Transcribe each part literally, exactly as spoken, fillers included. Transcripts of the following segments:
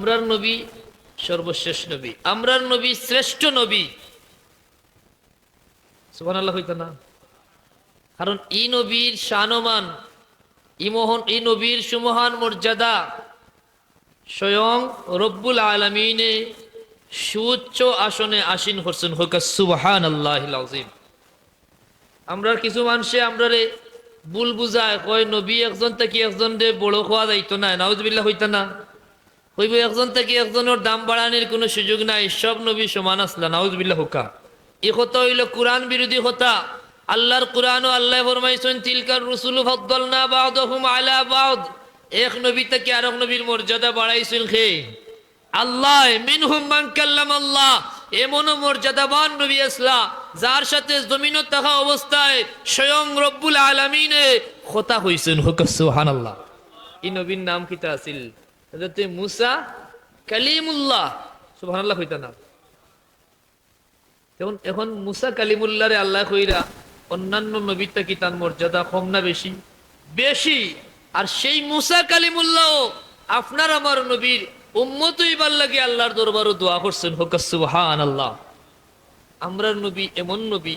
আমরার নবী সর্বশেষ নবী, আমরার নবী শ্রেষ্ঠ নবী। সুবহানাল্লাহ কইতা না? কারণ ই নবীর শানমান, ই মহান, ই নবীর সুমহান মর্যাদা স্বয়ং রব্বুল আলামিনে সুউচ্চ আসনে আসীন করছইন। কউক্কা সুবহানাল্লাহিল আযীম। আমরার কিছু মানষে আমরারে ভুল বুঝায়, কয় নবী একজন থাকি একজনরে বড় কওয়া যাইতো নায়, নাউজুবিল্লাহ কইতা না? কইবো একজন থাকি একজনর দাম বাড়ানির কুনু সুযোগ নাই, সব নবী সমান আছলা, নাউজুবিল্লাহ কউক্কা। ই কথা অইলো কুরআন বিরোধী কথা। আল্লার কুরআনো আল্লায় ফরমাইছইন, "তিলকার রুসুলু ফাদ্দালনা বা'দাহুম আলা বা'দ।" এক নবী থাকি আরক নবীর মর্যাদা বাড়াইছইন কে? আল্লায়। "মিনহুম মান কাল্লামাল্লাহ।" এমনও মর্যাদাবান নবী আছলা, যার সাথে জমিনো থাকা অবস্থায় স্বয়ং রব্বুল আলামিনে কথা কইছইন। কউক্কা সুবহানাল্লাহ। ই নবীর নাম কিতা আছিল? হযরতে মুসা কালিমুল্লাহ। সুবহানাল্লাহ কইতা না? এখন, এখন মুসা কালিমুল্লাহরে আল্লায় কইরা অন্যান্য নবীর থাকি তান মর্যাদা কম না বেশি? বেশি। আর সেই মুসা কালিমুল্লাহও আপনার আমার নবীর উম্মত অইবার লাগি আল্লার দরবারো দোয়া করছইন। কউক্কা সুবহানাল্লাহ। আমরার নবী এমন নবী,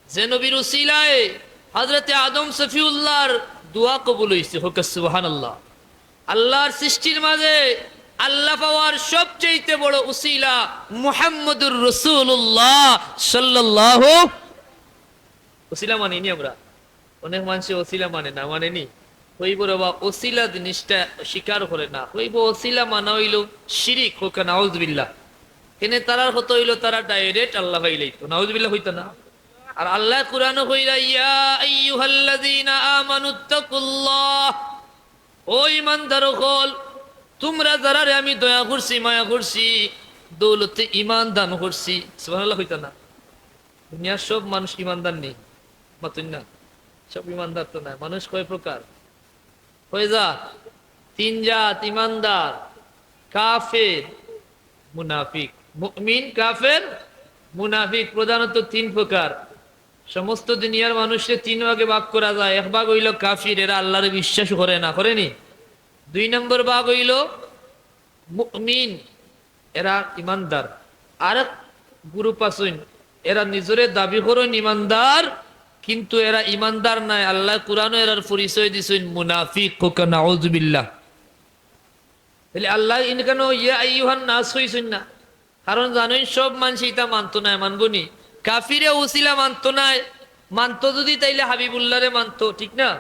যে নবীর উসিলায় হযরতে আদম সফিউল্লাহর দোয়া কবুল অইছে। কউক্কা সুবহানাল্লাহ। আল্লার সৃষ্টির মাঝে আল্লা পাওয়ার সবচাইতে বড় উসিলা মুহাম্মদুর রাসূলুল্লাহ সাল্লাল্লাহু। উসিলা মানি নি আমরা? অনেক মানষে উসিলা মানে না, মানে নি? কইবো রে বা, উসিলা জিনিসটা স্বীকার করে না। কইবো উসিলা মানা অইলো শিরিক, কউক্কা নাউজুবিল্লাহ। কেনে তারার কথা অইলো তারা direct আল্লা পাইলাইতো। নাউজুবিল্লাহ কইতা না? আর আল্লায় কুরআনো কইরা, "ইয়া আইয়ুহাল্লাযীনা আমানুত্তাকুল্লাহ।" ও ইমানদার অকল, তুমরা যারারে আমি দয়া করছি, মায়া করছি, দৌলতে ইমান দান করছি। সুবহানাল্লাহ কইতা না? দুনিয়ার সব মানুষ ইমানদার নি? মাতইন না। সব ইমানদার তো নায়। মানুষ কয় প্রকার? কয় জাত? তিন জাত ইমানদার: কাফের, মুনাফিক। মুমিন, কাফের, মুনাফিক, প্রধানত তিন প্রকার। সমস্ত দুনিয়ার মানুষরে তিন ভাগে ভাগ করা যায়। এক ভাগ অইলো কাফির, এরা আল্লারে বিশ্বাস করে না, করে নি? দুই নম্বর ভাগ অইলো মুমিন, এরা ইমানদার। আরেক group আছইন, এরা নিজরে দাবি করইন ইমানদার, কিন্তু এরা ইমানদার নায়। আল্লায় কুরআনো এরার পরিচয় দিছইন মুনাফিক, কউক্কা নাউজুবিল্লাহ। তাইলে আল্লায় ইনখানো ইয়া আইয়ুহান নাস কইছইন না? কারণ জানইন সব মানষে ইতা মানতো নায়, মানবো নি? কাফিরে উসিলা মানতো নায়, মানতো যুদি তাইলে হাবিবুল্লাহরে মানতো, ঠিক না?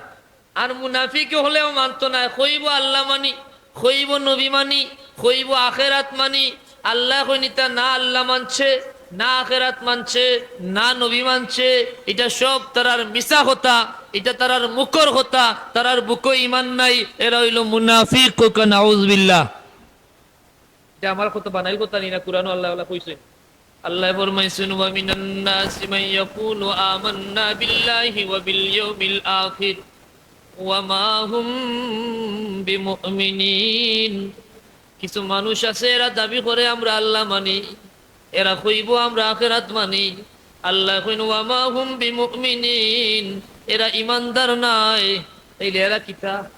আর মুনাফিক অকলেও মানতো নায়, কইবো আল্লা মানি, কইবো নবী মানি, কইবো আখেরাত মানি। আল্লায় কইন ইতা না আল্লা মানছে, না আখেরাত মানছে, না নবী মানছে, ইটা সব তারার মিছা কথা, ইটা তারার মুখর কথা, তারার বুকো ইমান নাই, এরা অইলো মুনাফিক, কউক্কা নাউজুবিল্লাহ। ইটা আমার কথা বানাইল কথা নি না, কুরআনো আল্লায় ওলা কইছইন। আল্লায় ফরমাইছইন, "ওয়া মিনান নাসি মান ইয়াকুলু আমান্না বিল্লাহি ওয়া বিল ইয়াউমিল আখির ওয়া মা হুম বিমুমিনিন।" কিছু মানুষ আছে, এরা দাবি করে, "আমরা আল্লা মানি," এরা কইবো, "আমরা আখেরাত মানি।" আল্লায় কইন, "ওয়া মা হুম বিমুমিনিন," এরা ইমানদার নায়। তাইলে এরা কিতা?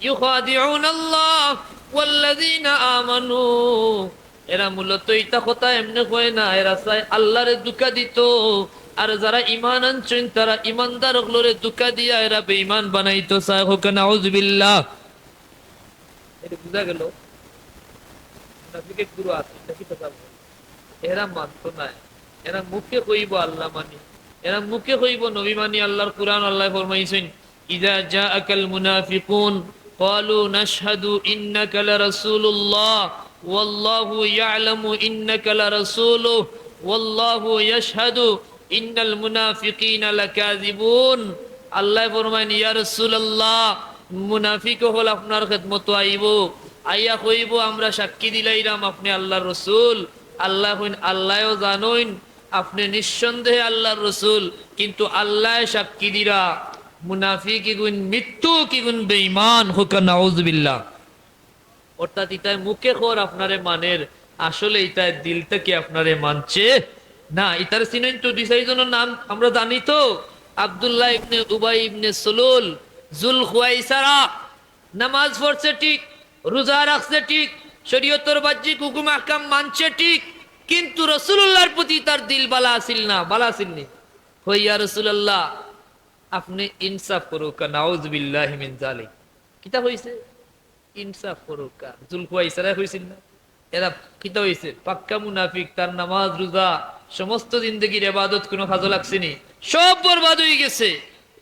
ইউখাদিউনাল্লাহ ওয়াল্লাযীনা আমানু। এরা মূলত ইতা কথা এমনে কয় না, এরা চায় আল্লারে ধুকা দিতো। আর যারা ইমান আনছইন, তারা ইমানদার অকলরে ধুকা দিয়া এরা বেইমান বানাইতো চায়। কউক্কা নাউজুবিল্লাহ। ইটা বুঝা গেল, মুনাফিকের গুরু আছে, ইটা কিতা বলে? এরা মানতো নায়। এরা মুখে কইবো আল্লা মানি, এরা মুখে কইবো নবী মানি। আল্লার কুরআন আল্লায় ফরমাইছইন, "ইযা জাআকাল মুনাফিকুন ক্বালু নাশহাদু ইন্নাকা লারাসূলুল্লাহ ওয়াল্লাহু ইয়ালামু ইন্নাকা লারাসূলুহু ওয়াল্লাহু ইয়াশহাদু ইন্নাল মুনাফিকিনা লাকাযিবুন।" আল্লায় ফরমাইন, "ইয়া রাসূলুল্লাহ, মুনাফিক অকল আপনার খেদমতো আইবো, আইয়া কইবো, 'আমরা সাক্ষী দিলাইরাম আপনে আল্লার রসুল।'" আল্লায় কইন, "আল্লায়ও জানইন আপনে নিঃসন্দেহে আল্লার রসুল, কিন্তু আল্লায় সাক্ষী দিরা মুনাফিক ইগুইন, মিথ্যুক ইগুইন, বেইমান।" কউক্কা নাউজুবিল্লাহ। অর্থাৎ ইতায় মুখে কর আপনারে মানের, আসলে ইতায় দিল থাকি আপনারে মানছে না। ইতারে চিনইন তো? দুই চাইরজনর নাম আমরা জানি তো, আব্দুল্লাহ ইবনে উবাই ইবনে সুলুল, জুল খুয়াইসারা, নামাজ পড়ছে ঠিক, রোজা রাখছে ঠিক, শরীয়তর বাহ্যিক হুকুম আহকাম মানছে ঠিক, কিন্তু রাসূলুল্লাহর প্রতি তার দিল বালা আছিল না, বালা আছিল নি। কই, "ইয়া রাসূলুল্লাহ, আপনে ইনসাফ করউক্কা, নাউযুবিল্লাহি মিন যালিক।" কিতা কইছে? "ইনসাফ করউক্কা।" জুলখুয়াইসারায় কইছিল না? এরা কিতা অইছে? পাক্কা মুনাফিক, তার নামাজ, রোজা, সমস্ত জিন্দেগির ইবাদত কুনু কাজো লাগছে নি? সব বরবাদ অইগেছে।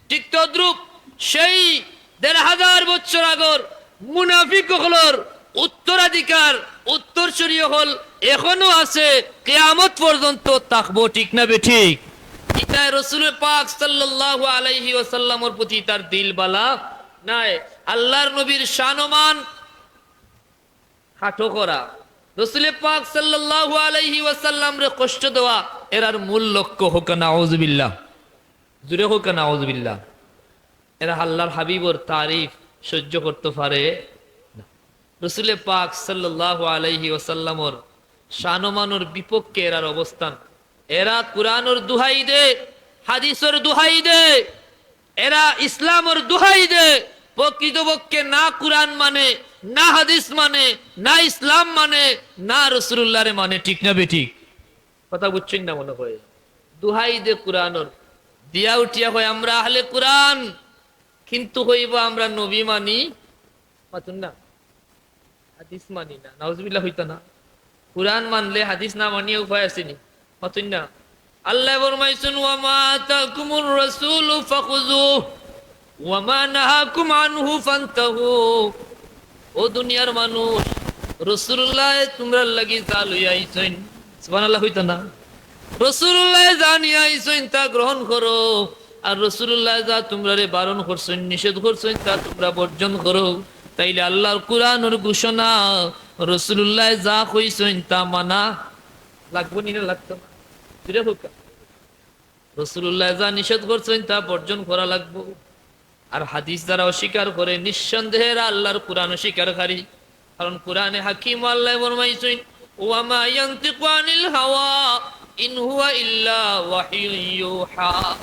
ঠিক তদ্রূপ সেই দেড় হাজার বছর আগর মুনাফিক অকলর উত্তরাধিকার, উত্তরসূরি অকল এখনো আছে, কিয়ামত পর্যন্ত থাকবো, ঠিক না বেঠিক? ইতায় রসুল পাক সাল্লাল্লাহু আলাইহি ওয়াসাল্লামর প্রতি তার দিল বালা নাই। আল্লাহর নবীর শানমান খাটো করা, রসুল পাক সাল্লাল্লাহু আলাইহি ওয়াসাল্লামরে কষ্ট দেওয়া, এরার মূল লক্ষ্য। কউক্কা নাউযুবিল্লাহ, জুরে কউক্কা নাউযুবিল্লাহ। এরা আল্লাহর হাবিবর তারিফ সহ্য করতো পারে না। রসুল পাক সাল্লাল্লাহু আলাইহি ওয়াসাল্লামর শানমানর বিপক্ষে এরার অবস্থান। এরা কুরআনর দুহাই দে, হাদিসর দুহাই দে, এরা ইসলামর দুহাই দে, প্রকৃতপক্ষে না কুরআন মানে, না হাদিস মানে, না ইসলাম মানে, না রাসূলুল্লাহরে মানে, ঠিক না বেঠিক? কথা বুঝছইন না মনে হয়। দুহাই দে কুরআনর, দিয়া উঠিয়া কয়, "আমরা আহলে কুরআন", কিন্তু কইবো, "আমরা নবী মানি", মাতুন না, "হাদিস মানি না।" নাউজুবিল্লাহ কইতা না? কুরআন মানলে হাদিস না মানিয়া উপায় আছে নি? মাতুন না। আল্লায় ফরমাইছইন, "ওয়া মা আতাকুমুর রাসূলু ফাখুযুহু ওয়া মা নাহাকুম আনহু ফান্তাহু।" ও দুনিয়ার মানুষ, রাসূলুল্লায় তুমরার লাগি যা লইয়া আইছইন, সুবহানাল্লাহ কইতা না? রাসূলুল্লায় যা নিয়া আইছইন তা গ্রহণ করো, আর রাসূলুল্লায় যা তুমরারে বারণ করছইন, নিষেধ করছইন, তা তুমরা বর্জন করো। তাইলে আল্লাহর কুরআনর ঘোষণা, রাসূলুল্লায় যা কইছইন তা মানা লাগবো নি না লাগতো না? জুরে কউক্কা। রাসূলুল্লায় যা নিষেধ করছইন তা বর্জন করা লাগবো। আর হাদিস যারা অস্বীকার করে, নিঃসন্দেহে এরা আল্লাহর কুরআন অস্বীকারকারী। কারণ কুরআনে হাকিম আল্লায় ফরমাইছইন, "ওয়া মা ইয়ানতিকু আনিল হাওয়া, ইন হুয়া ইল্লা ওয়াহয়ুন ইউহা।"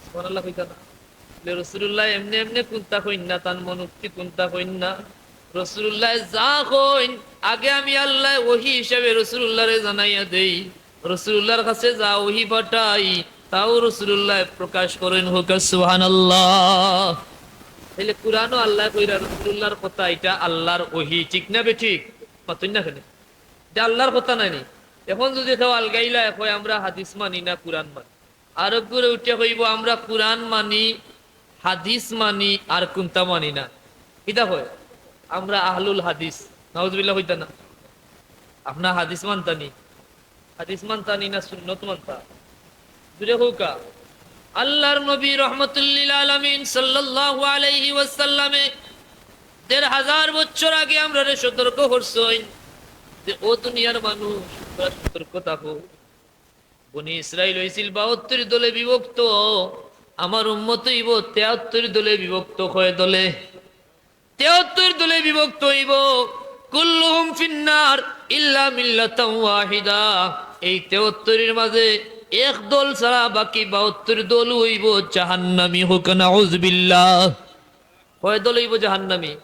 সুবহানাল্লাহ কইতা না? বলে, রাসূলুল্লায় এমনে এমনে কুন্তা কইন না, তান মনোক্তি কুন্তা কইন না। রাসূলুল্লায় যা কইন, আগে আমি আল্লায় ওহী হিসাবে রাসূলুল্লাহরে জানাইয়া দেই। রাসূলুল্লাহর কাছে যা ওহী পাঠাই, তাও রাসূলুল্লায় প্রকাশ করইন। কউক্কা সুবহানাল্লাহ। তাইলে কুরআনও আল্লায় কইরা, রাসূলুল্লাহর কথা, ইটা আল্লাহর ওহী, ঠিক না বেঠিক? মাতুন না কেনে? ইটা আল্লাহর কথা নায় নি? এখন যুদি কেউ আলগাইলা কয়, "আমরা হাদিস মানি না, কুরআন মানি।" আরক গুরে উঠিয়া কইবো, "আমরা কুরআন মানি, হাদিস মানি, আর কুন্তা মানি না।" কিতা কয়? "আমরা আহলুল হাদিস।" নাউজুবিল্লাহ কইতা না? আপনারা হাদিস মানতা নি? হাদিস মানতা নি না সুন্নত মানতা? জুরে কউক্কা। আল্লাহর নবী রহমতুল্লিল আলামিন সাল্লাল্লাহু আলাইহি ওয়াসাল্লামে দেড় হাজার বছর আগে আমরারে সতর্ক করছইন যে, "ও দুনিয়ার মানুষ, তোমরা সতর্ক থাকো।" বনি ইসরাইল অইছিল বাহাত্তর দলে বিভক্ত, আমার উম্মত অইবো তেহাত্তর দলে বিভক্ত। কয় দলে? তেহাত্তর দলে বিভক্ত অইবো। কুল্লুহুম ফিন্নার ইল্লা মিল্লাতান ওয়াহিদা। এই তেহাত্তরর মাঝে এক দল ছাড়া বাকি বাহাত্তর দল অইবো জাহান্নামী। কউক্কা নাউজুবিল্লাহ। কয় দল অইবো জাহান্নামী?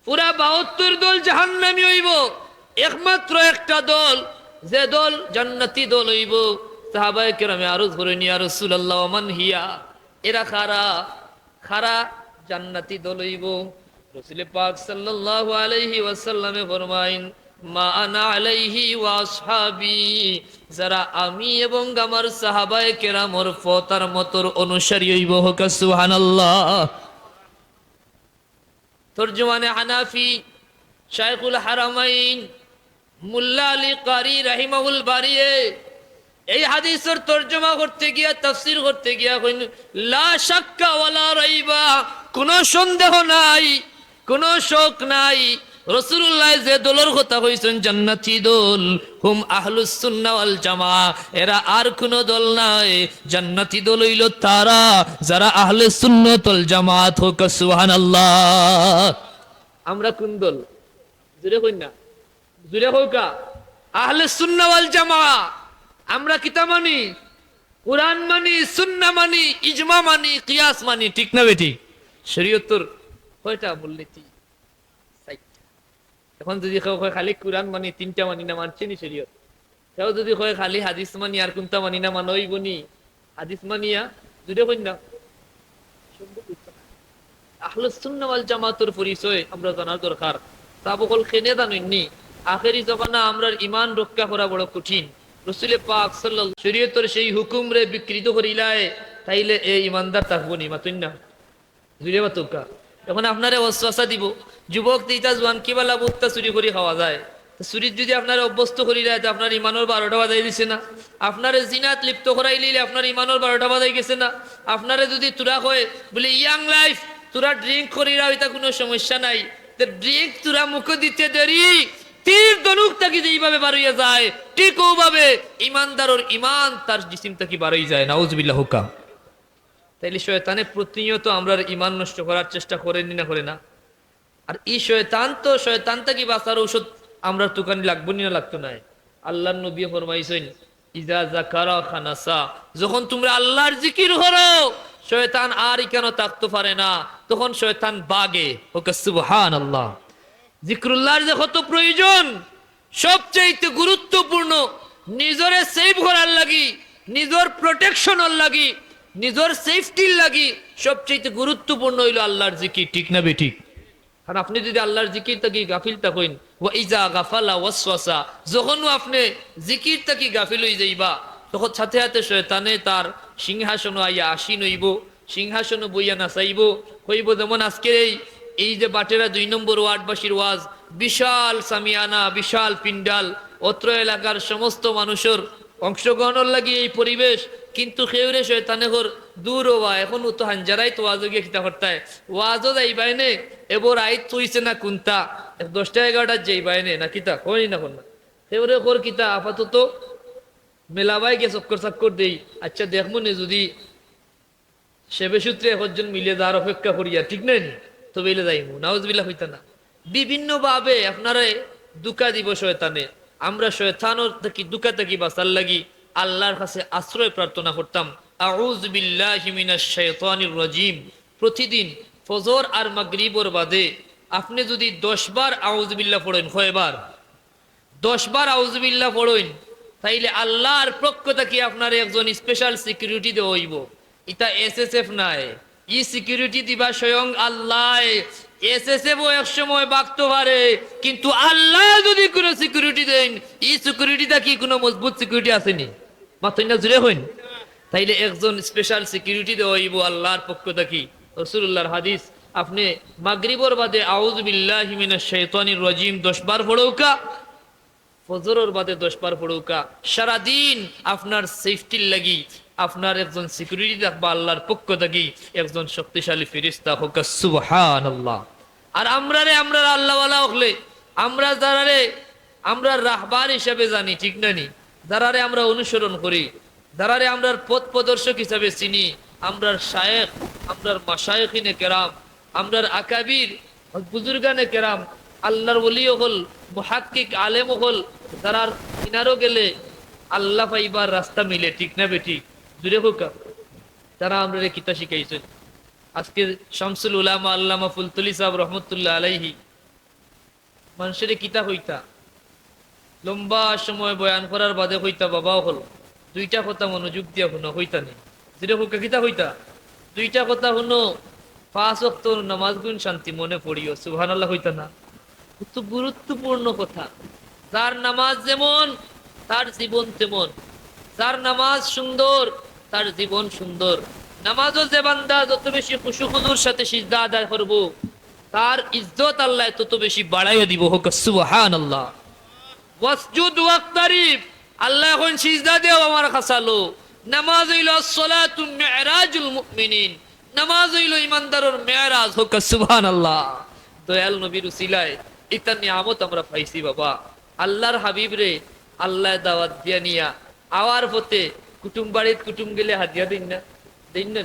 পুরা বাহাত্তর দল জাহান্নামী অইবো, একমাত্র একটা দল, যে দল জান্নাতি দল অইবো। সাহাবায়ে কেরামে আরজ করইন, "ইয়া রাসূলুল্লাহ, ওয়া মান হিয়া?" এরা কারা, কারা জান্নাতি দল অইবো? রসুল পাক সাল্লাল্লাহু আলাইহি ওয়াসাল্লামে ফরমাইন, "মা আনা আলাইহি ওয়া আসহাবি", যারা আমি এবং আমার সাহাবায়ে কেরামর পথ আর মতর অনুসারী অইবো। কউক্কা সুবহানাল্লাহ। তর্জমানে হানাফি, শাইখুল হারামাইন, মুল্লা আলী কারি রাহিমাহুল বারিয়ে এই হাদিসর তর্জমা করতে গিয়া, তাফসীর করতে গিয়া কইন, "লা শাক্কা ওয়ালা রাইবা", কোনো সন্দেহ নাই, কোনো শক নাই, রাসূলুল্লায় যে দলর কথা কইছইন জান্নাতি দল, হুম আহলুস সুন্নাহ ওয়াল জামাআহ, এরা আর কোনো দল নায়। জান্নাতি দল অইলো তারা, যারা আহলে সুন্নাত ওয়াল জামাআত। কউক্কা সুবহানাল্লাহ। আমরা কোন দল? জুরে কইন না, জুরে কউক্কা। আহলে সুন্নাহ ওয়াল জামাআহ। আমরা কিতা মানি? কুরআন মানি, সুন্নাহ মানি, ইজমা মানি, কিয়াস মানি, ঠিক না বেঠিক? শরীয়তর কয়টা মূলনীতি? চাইরটা। এখন যদি কেউ কয় খালি কোরআন মানি, তিনটা মানি না, মানছে নি শরীয়ত? কেউ যদি কয় খালি হাদিস মানি, আর কোনটা মানি না, মানা অইবো নি? হাদিস মানিয়া জুরে কইন না। আহলুস সুন্নাহ ওয়াল জামাতর পরিচয় আমরা জানার দরকার। সাহাবা অকল কেনে জানইন নি? আখেরি জমানা আমরার ইমান রক্ষা করা বড় কঠিন। রসুলে পাক সাল্লাল্লাহু শরীয়তর সেই হুকুমরে বিকৃত করিলায়, তাইলে এ ইমানদার থাকবো নি? মাতইন না। জুরে মাতউক্কা। এখন আপনারে ওয়াসওয়াসা দিবো, যুবক, তে ইতা জুয়ান কিবালা বুট্টা চুরি করি খাওয়া যায়। তো চুরিত যদি আপনারে অভ্যস্ত করিলায়, তে আপনার ইমানর বারোটা বাজাই দিছে না? আপনারে জিনাত লিপ্ত করাইলিলে আপনার ইমানর বারোটা বাজাই গেছে না? আপনারে যদি তুরা কয়, বলে, "ইয়াং লাইফ, তুরা ড্রিংক করিলাও, ইতা কুনু সমস্যা নাই।" তে ড্রিংক তুরা মুখো দিতে দেরি, তীর ধনুক থাকি যেইভাবে বারইয়া যায়, ঠিক অউভাবে ইমানদারর ইমান তার জিসিম থাকি বারই যায়। নাউজুবিল্লাহ হুকা। তাইলে শয়তানে প্রতিনিয়ত আমরার ইমান নষ্ট করার চেষ্টা করে নি না করে না? আর ই শয়তান তো, শয়তান থাকি বাঁচার ঔষধ আমরার তুকানি লাগবো নি না লাগতো নায়? আল্লাহর নবী ফরমাইছইন, "ইজা জাকারা খানাসা", যখন তুমরা আল্লাহর জিকির করো, শয়তান আর ইকানো থাকতো পারে না, তখন শয়তান বাগে। ওকে সুবহানাল্লাহ। জিকরুল্লাহর যে কত প্রয়োজন, সবচাইতে গুরুত্বপূর্ণ, নিজরে সেভ করার লাগি, নিজর প্রোটেকশনর লাগি, নিজর সেফটির লাগি সবচাইতে গুরুত্বপূর্ণ অইলো আল্লাহর জিকির, ঠিক না বেঠিক? কারণ আপনে যদি আল্লাহর জিকির থাকি গাফিল থাকইন, "ওয়া ইজা গাফালা ওয়াসওয়াসা", যখনউ আপনে জিকির থাকি গাফিল অই যাইবা, তখন সাথে সাথে শয়তানে তার সিংহাসনো আইয়া আসীন অইবো, সিংহাসনো বইয়া নাচাইবো, কইবো, যেমন আজকের এই, এই যে বাটেরা দুই নম্বর ওয়ার্ডবাসীর ওয়াজ, বিশাল সামিয়ানা, বিশাল পিন্ডাল, অত্র এলাকার সমস্ত মানুষর অংশগ্রহণর লাগি এই পরিবেশ, কিন্তু কেউরে শয়তানে কর, "দূর অবা, এখন ও তো হাঞ্জারাইত ওয়াজো গিয়া কিতা করতায়, ওয়াজো যাইবায় নে, এবো রাইত অইছে না কুন্তা, এক দশটা এগারোটাত যাইবায় নে, না কিতা, কই না কর না।" কেউরে কর কিতা, আপাতত মেলাবায় গিয়া চক্কর চাক্কর দেই, আচ্ছা দেখমু নে যদি সেবে সূত্রে একজন মিলে যার অপেক্ষা করিয়া, ঠিক নায় নি? তবে ইলে যাইমু, নাউজুবিল্লাহ কইতা না। বিভিন্নভাবে আপনারে ধুকা দিবো শয়তানে। আমরা শয়তানর থাকি, ধুকা থাকি বাঁচার লাগি আল্লাহর কাছে আশ্রয় প্রার্থনা করতাম। আউযু বিল্লাহি মিনাশ শাইতানির রাজিম। প্রতিদিন ফজর আর মাগরিবর বাদে আপনে যদি দশ বার আউযু বিল্লাহ পড়ইন, কয়বার? দশ বার আউযুবিল্লাহ পড়ইন, তাইলে আল্লাহর পক্ষ থাকি আপনারে একজন স্পেশাল সিকিউরিটি দেওয়া অইবো। ইতা এসএসএফ নায়, ই সিকিউরিটি দিবা স্বয়ং আল্লায়। এসএসএফও এক সময় ভাগতো পারে, কিন্তু আল্লায় যদি কুনু সিকিউরিটি দেইন, ই সিকিউরিটি থাকি কুনু মজবুত সিকিউরিটি আছে নি? মাতইন না, জুরে কইন। তাইলে একজন স্পেশাল সিকিউরিটি দেওয়া অইবো আল্লাহর পক্ষ থাকি। রাসূলুল্লাহর হাদিস, আপনে মাগরিবর বাদে আউযু বিল্লাহি মিনাশ শাইতানির রাজিম দশ বার পড়উক্কা, ফজরর বাদে দশ বার পড়উক্কা, সারাদিন আপনার সেফটির লাগি আপনার একজন সিকিউরিটি থাকবা আল্লাহর পক্ষ থাকি, একজন শক্তিশালী ফিরিস্তা। কউক্কা সুবহানাল্লাহ। আর আমরারে, আমরার আল্লাহওয়ালা অকলে, আমরা যারারে আমরার রাহবার হিসাবে জানি, ঠিক না নি? যারারে আমরা অনুসরণ করি, যারারে আমরার পথ প্রদর্শক হিসাবে চিনি, আমরার শায়েখ, আমরার মাশায়েখিনে কেরাম, আমরার আকাবির, বুজুর্গানে কেরাম, আল্লাহর ওলি অকল, মুহাক্কিক আলেম অকল, যারার কিনারো গেলে আল্লাহ পাইবার রাস্তা মিলে, ঠিক না বেঠিক? জুরে কউক্কা। তারা আমরারে কিতা শিখাইছইন? আজকে শামসুল উলামা আল্লামা ফুলতলি সাহেব রহমতুল্লাহ আলাইহি মানষরে কিতা কইতা? লম্বা সময় বয়ান করার বাদে কইতা, "বাবা অকল, দুইটা কথা মনোযোগ দিয়া হুনো," কইতা নি? জুরে কউক্কা, কিতা কইতা? "দুইটা কথা হুনো, পাঁচ ওয়াক্ত নামাজ গুন শান্তি মনে পড়িও।" সুবহানাল্লাহ কইতা না? কত গুরুত্বপূর্ণ কথা। যার নামাজ যেমন, তার জীবন তেমন। যার নামাজ সুন্দর, তার জীবন সুন্দর। নামাজও যে বান্দা যত বেশি খুশু খুজুর সাথে সিজদা আদায় করবো, তার ইজ্জত আল্লায় তত বেশি বাড়াইয়া দিবো। কউক্কা সুবহানাল্লাহ। "ওয়াসজুদ ওয়াক্তারিব", আল্লায় কইন, "সিজদা দেও, আমার কাছে আও।" নামাজ অইলো "আসসালাতু মিরাজুল মুমিনিন", নামাজ অইলো ইমানদারর মেরাজ। কউক্কা সুবহানাল্লাহ। দয়াল নবীর উসিলায় ইতা নিয়ামত আমরা পাইছি বাবা। আল্লাহর হাবিবরে আল্লায় দাওয়াত দিয়া নিয়া আওয়ার পথে কুটুম বাড়িত কুটুম গেলে হাদিয়া দেইন না, দেইন না?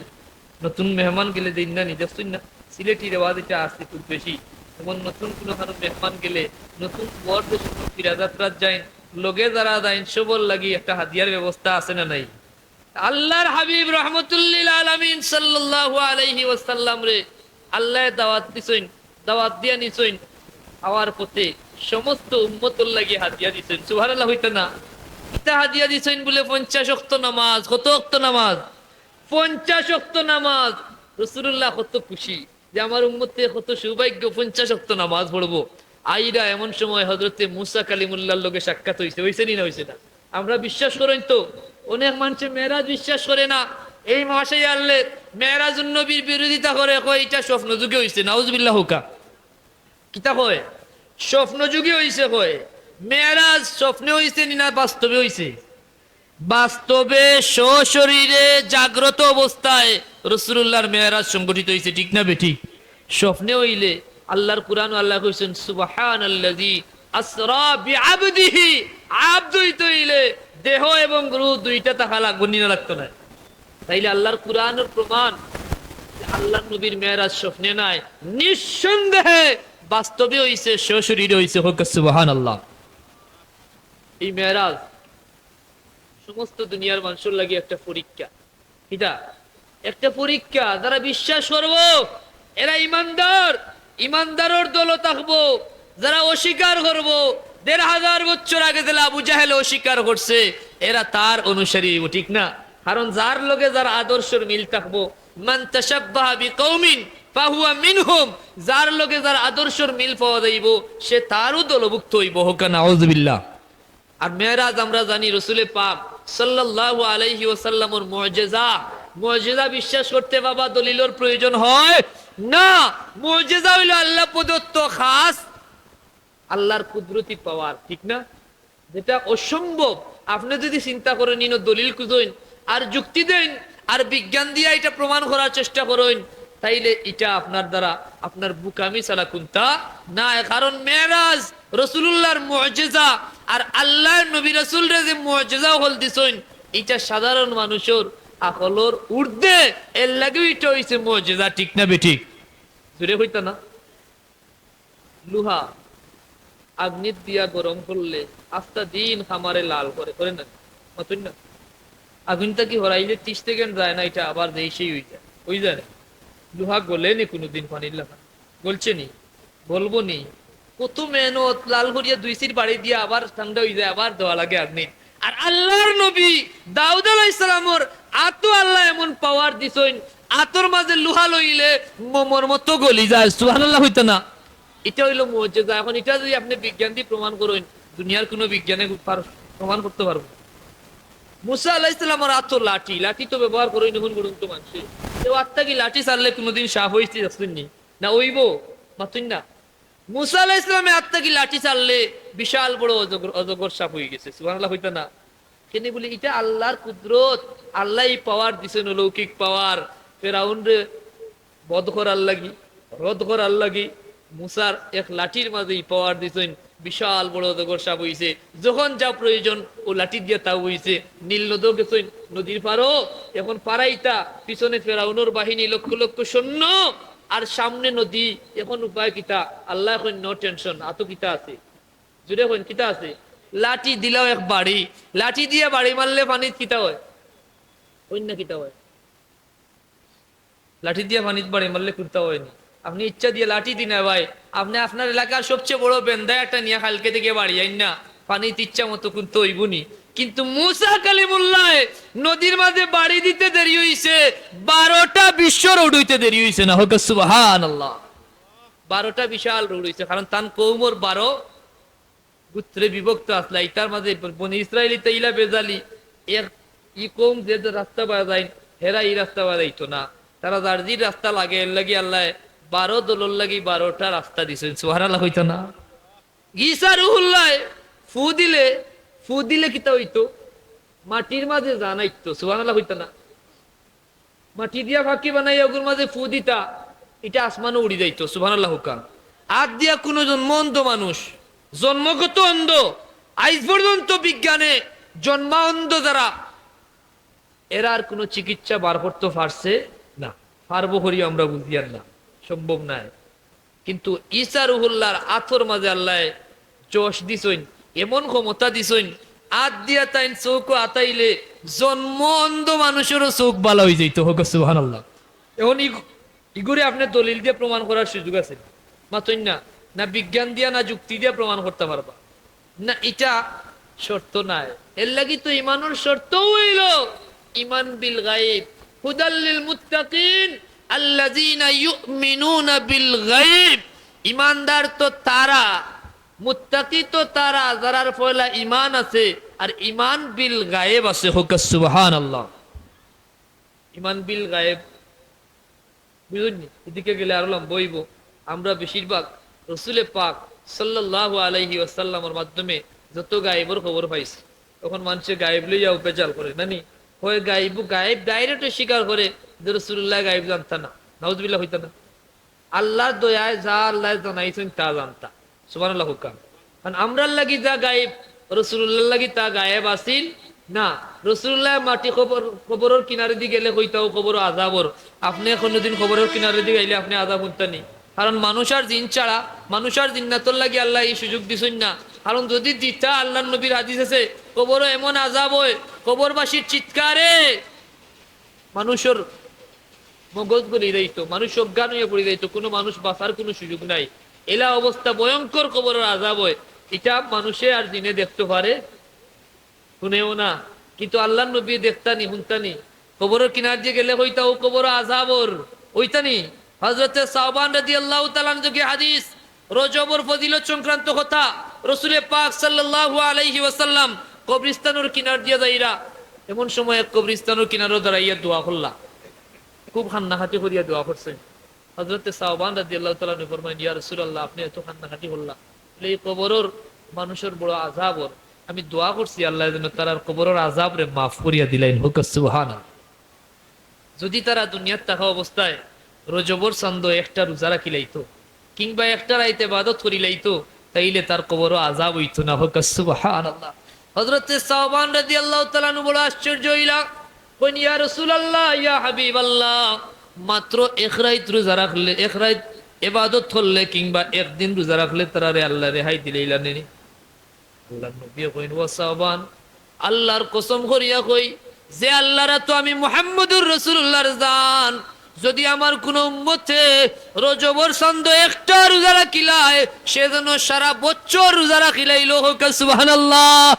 নতুন মেহমান গেলে দেইন না নি? দেখছইন না, সিলেটি রেওয়াজ ইটা আছে খুব বেশি। যেমন নতুন কুনু কারো মেহমান গেলে, নতুন বর যে সময় ফিরাযাত্রাত যাইন, লগে যারা যাইন, সবর লাগি একটা হাদিয়ার ব্যবস্থা আছে না নাই? আল্লাহর হাবিব রহমতুল্লিল আলামিন সাল্লাল্লাহু আলাইহি ওয়াসাল্লামরে আল্লায় দাওয়াত দিছইন, দাওয়াত দিয়া নিছইন, আওয়ার পথে সমস্ত উম্মতর লাগি হাদিয়া দিছইন। সুবহানাল্লাহ কইতা না? ইতা হাদিয়া দিছইন বুলে পঞ্চাশ ওয়াক্ত নামাজ। কত ওয়াক্ত নামাজ? পঞ্চাশ ওয়াক্ত নামাজ। রাসূলুল্লাহ কত খুশি যে আমার উম্মতে কত সৌভাগ্য, পঞ্চাশ ওয়াক্ত নামাজ পড়বো। আইরা এমন সময় হযরতে মুসা কালিমুল্লাহর লগে সাক্ষাৎ অইছে, অইছে নি না অইছে না? আমরা বিশ্বাস করইন তো, অনেক মানষে মেরাজ বিশ্বাস করে না। এই মাসে আল্লে মেরাজুন নবীর বিরোধিতা করে, কয় ইটা স্বপ্ন যুগে অইছে, নাউজুবিল্লাহ কউক্কা। কিতা কয়? স্বপ্ন যুগে অইছে কয়। মেরাজ স্বপ্নে অইছে নি না বাস্তবে অইছে? বাস্তবে সশরীরে জাগ্রত অবস্থায় রাসূলুল্লাহর মেরাজ সংঘটিত অইছে, ঠিক না বেঠিক? স্বপ্নে অইলে আল্লাহর কুরআনো আল্লায় কইছইন, "সুবহানাল্লাযী আসরা বিআবদিহি।" আবদ অইতে অইলে দেহ এবং রূহ দুইটা থাকা লাগবো, নি না লাগতো নায়? তাইলে আল্লাহর কুরআনর প্রমাণ যে আল্লাহর নবীর মেরাজ স্বপ্নে নায়, নিঃসন্দেহে বাস্তবে অইছে, সশরীরে অইছে। কউক্কা সুবহানাল্লাহ। এই মেরাজ সমস্ত দুনিয়ার মানষর লাগি একটা পরীক্ষা। কিতা? একটা পরীক্ষা। যারা বিশ্বাস করবো, এরা ইমানদার, ইমানদারর দলো থাকবো। যারা অস্বীকার করবো, দেড় হাজার বছর আগে যেলা আবু জাহেলে অস্বীকার করছে, এরা তার অনুসারী অইবো, ঠিক না? কারণ যার লগে যার আদর্শর মিল থাকবো, মান তাশাব্বাহা বিকাউমিন ফাহুয়া মিনহুম, যার লগে যার আদর্শর মিল পাওয়া যাইবো, সে তারও দলভুক্ত অইবো। কউক্কা নাউজুবিল্লাহ। আর মেরাজ আমরা জানি রসুলে পাক সাল্লাল্লাহু আলাইহি ওয়াসাল্লামর মুজিজা। মুজিজা বিশ্বাস করতে বাবা দলিলর প্রয়োজন হয় না। মুজিজা অইলো আল্লাহ প্রদত্ত খাস আল্লাহর কুদরতি পাওয়ার, ঠিক না? যেটা অসম্ভব। আপনে যদি চিন্তা করইন, ইনো দলিল খুঁজইন, আর যুক্তি দেইন, আর বিজ্ঞান দিয়া ইটা প্রমাণ করার চেষ্টা করইন, তাইলে ইটা আপনার দ্বারা আপনার বুকামি ছাড়া কুন্তা নায়। কারণ মেরাজ রসুলুল্লাহর মুজিজা, আর আল্লাহর নবী রাসূলরে যে মুজিজা অকল দিছইন, ইটা সাধারণ মানুষর আকলর ঊর্ধ্বে, এর লাগিউ ইটা অইছে মুজিজা, ঠিক না বেঠিক? জোরে কইতা না? লুহা আগ্নিত দিয়া গরম করলে আস্তা দিন খামারে লাল করে, করে না? মাতইন না? আগুন থাকি হরাইলে ত্রিশ সেকেন্ড যায় না, ইটা আবার যেই সেই অই যায়, অই যায় না? লুহা গলে নি কুনুদিন পানির লাখান? গলছে নি? গলবো নি? কত মেহনত, লাল করিয়া দুই সির বাড়ি দিয়া আবার ঠান্ডা অই যায়, আবার দেওয়া লাগে আগ্নিত। আর আল্লাহর নবী দাউদ আলাইহিস সালামর আতো আল্লায় এমন পাওয়ার দিছইন, আতর মাঝে লুহা লইলে মোমর মতো গলি যায়। সুবহানাল্লাহ কইতা না? ইটা অইলো মুজিজা। এখন ইটা যদি আপনে বিজ্ঞান দি প্রমাণ করইন, দুনিয়ার কুনু বিজ্ঞানে পার-, প্রমাণ করতে পারবো না। মুসা আলাইহিস সালামর আতো লাঠি, লাঠি তো ব্যবহার করইন অখন পর্যন্ত মানষে। কেউ আত থাকি লাঠি ছাড়লে কুনুদিন সাফ অইছে দেখছইন নি? না অইবো? মাতইন না? মুসা আলাইহিস সালামে আত থাকি লাঠি ছাড়লে বিশাল বড় অজগর, অজগর সাপ অই গেছে। সুবহানাল্লাহ কইতা না? কেনে বুলি ইটা আল্লাহর কুদরত, আল্লায় ই পাওয়ার দিছইন, অলৌকিক পাওয়ার। ফেরাউনরে বধ করার লাগি, রদ করার লাগি মুসার এক লাঠির মাঝে ই পাওয়ার দিছইন, বিশাল বড় অজগর সাপ অইছে। যখন যা প্রয়োজন অউ লাঠি দিয়া তাও অইছে। নীল নদও গেছইন, নদীর পারও, এখন পারাইতা, পিছনে ফেরাউনর বাহিনী, লক্ষ লক্ষ সৈন্য, আর সামনে নদী। এখন উপায় কিতা? আল্লায় কইন, "No tension, আতো কিতা আছে?" জোরে কইন, "কিতা আছে?" লাঠি দিলাও এক বাড়ি, লাঠি দিয়া বাড়ি মারলে পানিত কিতা অয়? কইন না কিতা অয়? লাঠি দিয়া পানিত বাড়ি মারলে কুন্তা অয় নি। আপনে ইচ্ছা দিয়া লাঠি দি না ভাই, আপনে আপনার এলাকার সবচেয়ে বড় বেন্দা একটা নিয়া কালকে থাকি বাড়ি আইন না, পানিত ইচ্ছা মতো কুন্তা অইবো নি। কিন্তু মুসা কালিমুল্লায় নদীর মাঝে বাড়ি দিতে দেরি অইছে, বারোটা বিশ্বর উড়াইতে দেরি অইছে না। কউক্কা সুবহানাল্লাহ। বারোটা বিশাল রোড অইছে, কারণ তান কওমর বারো গোত্রে বিভক্ত আছলা। ইতার মাঝে বনি ইসরাইল ইতা ইলা বেজালি, এক ই কওম যে যে রাস্তা বায় যাইন, হেরা ই রাস্তা বায় যাইতো না। তারা যার জির রাস্তা লাগে, এর লাগি আল্লায় বারো দলর লাগি বারোটা রাস্তা দিছইন। সুবহানাল্লাহ কইতা না? ঈসা রুহুল্লায় ফু দিলে, ফু দিলে কিতা অইতো? মাটির মাঝে জান আইতো। সুবহানাল্লাহ কইতা না? মাটি দিয়া ফাকি বানাইয়া অগুর মাঝে ফু দিতা, ইটা আসমানো উড়ি যাইতো। সুবহানাল্লাহ কউক্কা। আত দিয়া কুনু জন্ম অন্ধ মানুষ, জন্মগত অন্ধ, আইজ পর্যন্ত বিজ্ঞানে জন্মা অন্ধ যারা, এরার কুনু চিকিৎসা বার করতো পারছে না। পারবো করি আমরা বুঝিয়ার না, সম্ভব নায়। কিন্তু ঈসা রুহুল্লাহর আতর মাঝে আল্লায় জোশ দিছইন, এমন ক্ষমতা দিছইন, আত দিয়া তাইন চউখো আতাইলে জন্ম অন্ধ মানুষেরও চউখ বালা অই যাইতো। কউক্কা সুবহানাল্লাহ। এখন ই, ইগুরে আপনে দলিল দিয়া প্রমাণ করার সুযোগ আছে? মাতইন না, না বিজ্ঞান দিয়া, না যুক্তি দিয়া প্রমাণ করতা পারবা। না, ইটা শর্ত নায়। এরলাগি তো ইমানর শর্ত অইলো ইমান বিল গাইব। হুদাল লিল মুত্তাকিন আল্লাযীনা ইউমিনুনা বিল গাইব। ইমানদার তো তারা, মুত্তাকি তো তারা, যারার পয়লা ইমান আছে, আর ইমান বিল গায়েব আছে। হক্কা সুবহানাল্লাহ। ইমান বিল গায়েব, বুঝইন নি? এদিকে গেলে আরো লম্বা অইবো। আমরা বেশিরভাগ রসুলে পাক সাল্লাল্লাহু আলাইহি ওয়াসাল্লামর মাধ্যমে যত গায়েবর খবর পাইছি, তখন মানষে গায়েব লইয়া উপেচাল করে, না নি? হয় গায়েব, গায়েব direct স্বীকার করে যে রসুলুল্লায় গায়েব জানতা না, নাউজুবিল্লাহ, কইতা না। আল্লার দয়ায় যা আল্লায় জানাইছইন তা জানতা। সুবহানাল্লাহ কউক্কা। কারণ আমরার লাগি যা গায়েব, রসুলুল্লাহর লাগি তা গায়েব আছিল না। রসুলুল্লায় মাটি কবর, কবরর কিনারেদি গেলে কইতা অউ কবরো আজাব অর। আপনে কুনুদিন কবরর কিনারেদি গেলে আপনে আজাব হুনতা নি? কারণ মানুষ আর জিন ছাড়া, মানুষ আর জিন্নাতর লাগি আল্লায় ই সুযোগ দিছইন না। কারণ যুদি দিতা, আল্লার নবীর হাদিস আছে, কবরো এমন আজাব অয়, কবরবাসীর চিৎকারে মানুষর মগজ গলি যাইতো, মানুষ অজ্ঞান অইয়া পড়ি যাইতো, কুনু মানুষ বাঁচার কুনু সুযোগ নাই। এলা অবস্থা, ভয়ঙ্কর কবরর আজাব অয়। ইটা মানুষে আর জিনে দেখতো পারে, হুনেও না, কিন্তু আল্লার নবীয়ে দেখতা নি, হুনতা নি। কবরর কিনারদি গেলে কইতা, "অউ কবরো আজাব অর", কইতা নি। হজরতে সাওবান রাদিয়াল্লাহু তাআলা আনহু থাকি হাদিস, রজবর ফজিলত সংক্রান্ত কথা, রসুলে পাক সাল্লাল্লাহু আলাইহি ওয়াসাল্লাম কবরিস্তানর কিনারদিয়া যাইরা, এমন সময় এক কবরিস্তানর কিনারো দাঁড়াইয়া দোয়া করলা, খুব কান্নাকাটি করিয়া দোয়া করছইন। হজরতে সাওবান রাদিয়াল্লাহু তাআলা আনহু ফরমাইন, "ইয়া রাসুলাল্লাহ, আপনে এত কান্নাকাটি করলা, বলে, ই কবরর মানুষর বড় আজাব অর, আমি দোয়া করছি আল্লায় যেন তারার কবরর আজাবরে মাফ করিয়া দিলাইন।" হক্কা সুবহানাল্লাহ। যুদি তারা দুনিয়াত থাকা অবস্থায় রজবর চান্দো একটা রোজা রাখিলাইতো, কিংবা একটা রাইত ইবাদত করিলাইতো, তাইলে তার কবরো আজাব অইতো না। হক্কা সুবহানাল্লাহ। হজরতে সাওবান রাদিয়াল্লাহু তাআলা আনহু বড় আশ্চর্য অইলা, কইন, "ইয়া রাসুলাল্লাহ, ইয়া হাবিবাল্লাহ, মাত্র এক রাইত রোজা রাখলে, এক রাইত ইবাদত করলে, কিংবা একদিন রোজা রাখলে তারারে আল্লায় রেহাই দিলাইলা নি?" আল্লার নবীয়ে কইন, "ও সাওবান, আল্লার কসম করিয়া কই, যে আল্লার আতো আমি মুহাম্মদুর রাসুলুল্লাহর জান, যুদি আমার কুনু উম্মতে রজবর চান্দো একটা রোজা রাখিলায়, সে যেন সারা বছর রোজা রাখিলাইলো।" হক্কা সুবহানাল্লাহ।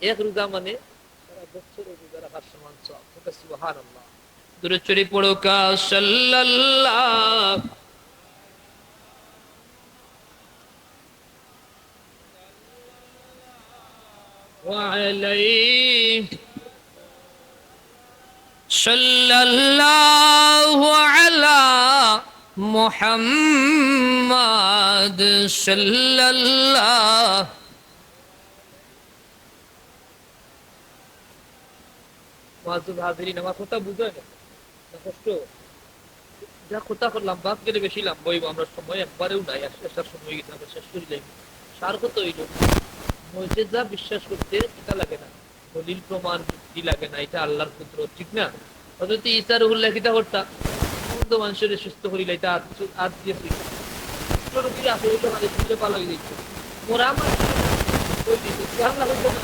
এক রোজা মানে সারা বছর রোজা রাখার সমান সওয়াব। হক্কা সুবহানাল্লাহ। দুরুদ শরিফ পড়উক্কা, সাল্লাল্লাহু আলাইহি, সাল্লাল্লাহু আলা মুহাম্মাদ, সাল্লাল্লাহু মুআজ্জাজ হাজিরিন, আমার কথা বুঝা গেছে না? কষ্ট? যা কথা কইলাম, বাদ গেলে বেশি লম্বা অইবো, আমরা সময় একবারেও নাই, আস-, আসার সময় অই গেছে, আমরা শেষ করি লাইব। সার কথা অইলো, মুজিজা বিশ্বাস করতে কিতা লাগে না, দলিল প্রমাণ যুক্তি লাগে না, ইটা আল্লার কুদরত, ঠিক না? হজরতে ঈসা রুহুল্লাহ কিতা করতা? অন্ধ মানষরে সুস্থ করিলাইতা, আত, আত দিয়া ছুইয়া। কুষ্ঠ রোগীর আছে, অইলে মানে ছুইলে ভালা অই যাইতো। মরা মানষরে কই দিত, সুবহানাল্লাহ কইতো না?